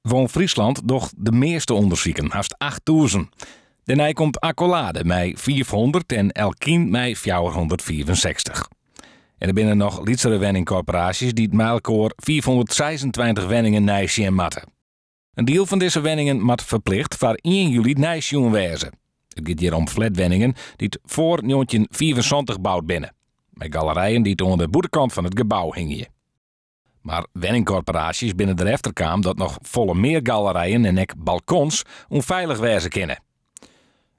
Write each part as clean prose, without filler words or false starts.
WoonFriesland docht de measte ûndersiken, hast 8000. Dêrnei komt Accolade mei 500 en Elkien mei 465. En der binne noch lytsere wenningkorporaasjes dy't mei elkoar 526 wenningen neisjen moatte. In diel fan dizze wenningen moat ferplicht foar ien july neisjoen wêze. It giet hjir om flatwenningen dy't foar 1975 boud binne, mei galerijen dy't oan de bûtenkant fan it gebou hingje. Mar wenningkorporaasjes binne derefter kaam dat noch folle mear galerijen en ek balkons ûnfeilich wêze kinne.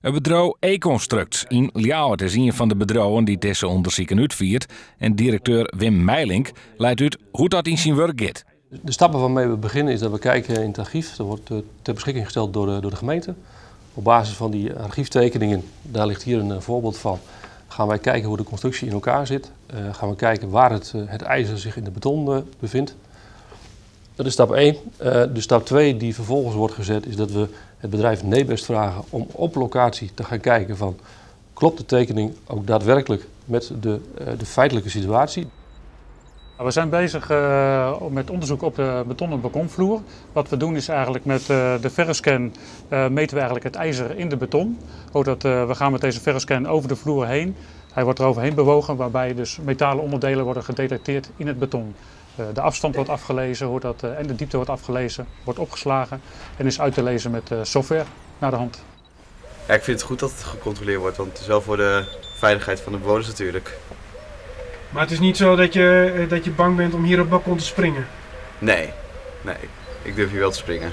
It bedriuw Econstruct yn Ljouwert is ien fan de bedriuwen dy't dizze ûndersiken útfiert en direkteur Wim Meilink leit út hoe't dat yn syn wurk giet. De stappen waarmee we beginnen is dat we kijken in het archief. Dat wordt ter beschikking gesteld door de gemeente. Op basis van die archieftekeningen, daar ligt hier een voorbeeld van, gaan wij kijken hoe de constructie in elkaar zit. Gaan we kijken waar het ijzer zich in de beton bevindt. Dat is stap 1. De stap 2 die vervolgens wordt gezet is dat we het bedrijf Nebest vragen om op locatie te gaan kijken van: klopt de tekening ook daadwerkelijk met de feitelijke situatie? We zijn bezig met onderzoek op de betonnen balkonvloer. Wat we doen is eigenlijk met de ferroscan meten we eigenlijk het ijzer in de beton. We gaan met deze ferroscan over de vloer heen. Hij wordt er overheen bewogen, waarbij dus metalen onderdelen worden gedetecteerd in het beton. De afstand wordt afgelezen, en de diepte wordt afgelezen, wordt opgeslagen en is uit te lezen met software naar de hand. Ja, ik vind het goed dat het gecontroleerd wordt, want het is wel voor de veiligheid van de bewoners natuurlijk. Maar het is niet zo dat je bang bent om hier op het balkon te springen? Nee, nee, ik durf hier wel te springen.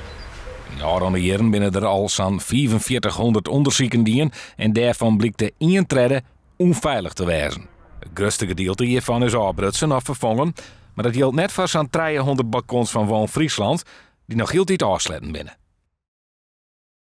Yn de ôfrûne jierren binne der al sa'n 4500 ûndersiken dien en dêrfan blykte ien tredde ûnfeilich te wêzen. It grutste gedielte hjirfan is ôfbrutsen of ferfongen, mar dat jildt net foar sa'n 300 balkons fan WoonFriesland dy't noch hieltyd ôfsletten binne.